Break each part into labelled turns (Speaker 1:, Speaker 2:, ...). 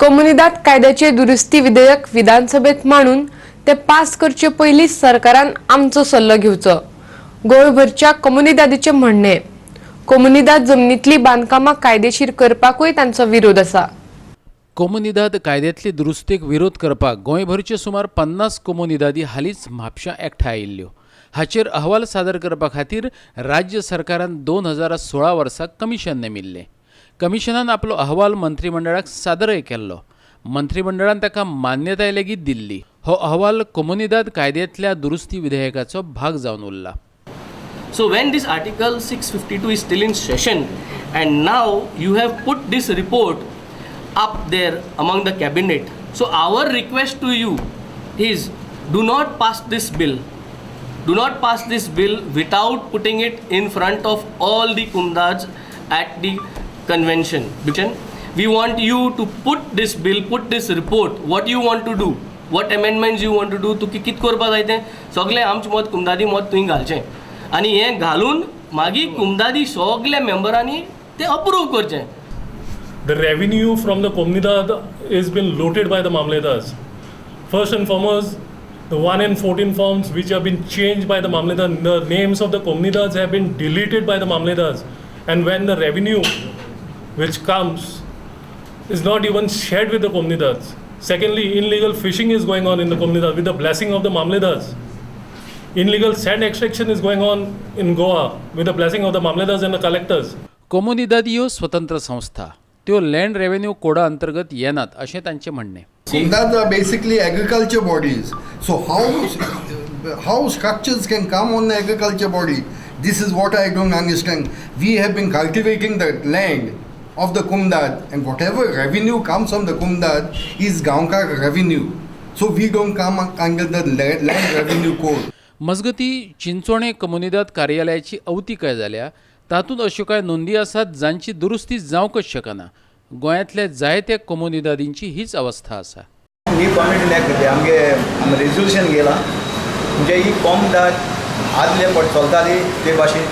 Speaker 1: कोमुनिदाद कायद्याचे दुरुस्ती विधेयक विधानसभेत मांडून ते पास करचे पयलीं सरकारान आमचो सल्लो घेवचो, गोंयभरच्या कोमुनिदादीचें म्हणणें. कोमुनिदाद जमनींतलीं बांदकामां कायदेशीर करपाकूय तांचो विरोध आसा.
Speaker 2: कोमुनिदाद कायद्यांतली दुरुस्तीक विरोध करपाक गोंयभरच्यो सुमार 50 कोमुनिदादी हालींच म्हापशां एकठांय आयिल्ल्यो. हाचेर अहवाल सादर करपा खातीर राज्य सरकारान 2016 वर्सा कमिशन नेमिल्लें. कमिशनान आपलो अहवाल मंत्रीमंडळाक सादरय केल्लो. मंत्रीमंडळान ताका मान्यताय लेगीत दिल्ली. हो अहवाल कोमुनिदाद कायद्यांतल्या दुरुस्ती विधेयकाचो भाग जावन उरला.
Speaker 3: So when this Article 652 is still in session, and now you have put this report up there among the cabinet. So our request to you is, do not pass this bill. Do not pass this bill without putting it in front of all the Comunidades at the convention. We want you to put this bill, put this report, what you want to do, what amendments you want to do, तुका कित करपा जाय तें सगळें आमचें मत, कुमदादी मत तुवें घालचें आनी हें घालून मागीर कुमदादी सगल्या मेंबरांनी तें अप्रूव करचें.
Speaker 4: The revenue from the Comunidad is been looted by the Mamledars. First and foremost, the 1 and 14 forms which have been changed by the Mamledar, the names of the Comunidades have been deleted by the Mamledars. And when the revenue which comes is not even shared with the Comunidades. Secondly, illegal fishing is going on in the Comunidad with the blessing of the Mamledars. Illegal sand extraction is going on in Goa with the blessing of the Mamledars and the collectors.
Speaker 2: कोमुनिदादी ह्यो स्वतंत्र संस्था, त्यो land revenue कोडा अंतर्गत येनात अशें तांचें म्हणणें.
Speaker 5: Comunidades are basically agriculture bodies. So how structures can come on the agriculture body? This is what I don't understand. We have been cultivating the land of the Comunidade, and whatever revenue comes from the Comunidade is Gaonkar revenue. So we don't come under the land revenue code.
Speaker 2: मजगती, चिंचोणे कोमुनिदाद कार्यालयाची अवतिकाय जाल्या. तातूंत अश्यो कांय नोंदी आसात जांची दुरुस्ती जावंकच शकना. गोंयांतल्या जायत्या कोमुनिदादींची हीच अवस्था आसा.
Speaker 6: ही कॉम्युनिटी एक आमगे आमी रेजोल्युशन घेयलां, म्हणजे ही कोमदाद आदले पट चलताली ते भाशेन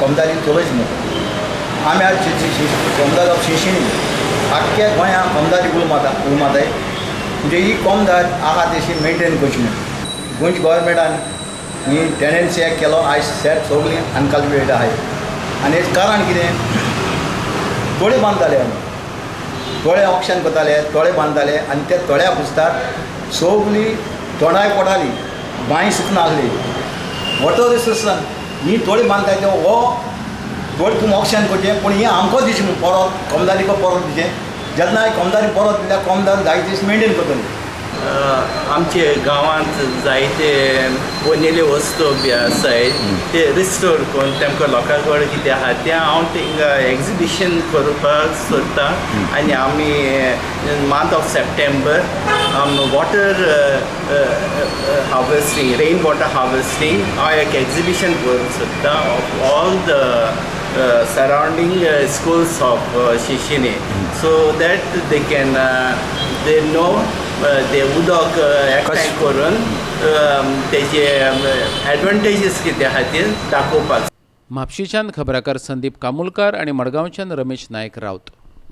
Speaker 6: कोमदादी चलयच न्हू. आमी आज कोमदाद ऑफ शिंशिणी, आख्ख्या गोंया कोमदादी उलो मारता, उलो मारताय. म्हणजे ही कोमदाद आहा तशी मेंटेन करची न्हू. गोंयच्या गोवोरमेंटान ही टेनन्सी एक्ट केलो. आयज शेत सगळीं अनकल्टिवेटेड आहाय आनी हेजें कारण कितें? तोळे बांदताले आमी, तोळे ऑक्शन करताले, तोळे बांदताले आनी ते तोळ्या पुजतात सगळी तोंडाय पडटाली, बांय सुकनासली, वॉटर रिसोर्सान. ही तोळे बांदताय ते हो तोळे तुमी ऑक्शन करचें, पूण हें आमकां दिवचें न्हू परत, कोमदारीक परत दिवचें. जेन्ना कोमदारी परत दिल्यार कोमदार जाय दीस मेंटेन करतली.
Speaker 7: आमचे गांवांत जायते पोनेले वस्तू बी आसाय, ते रिस्टोर करून तेमकां लोकां कडेन कितें आहा तें हांव थिंगा एग्जिबिशन करपाक सोदतां. आनी आमी month of September water harvesting, rain water harvesting हांव एक एग्जिबिशन करूंक सोदतां of all the surrounding schools of Shisini, so that they can they know ते उदक एकठांय करून तेजे एडवांटेजीस कितें आहा ते दाखोवपाक.
Speaker 2: म्हापशेच्यान खबराकार संदीप कामुलकार आनी मडगांवच्यान रमेश नायक राऊत.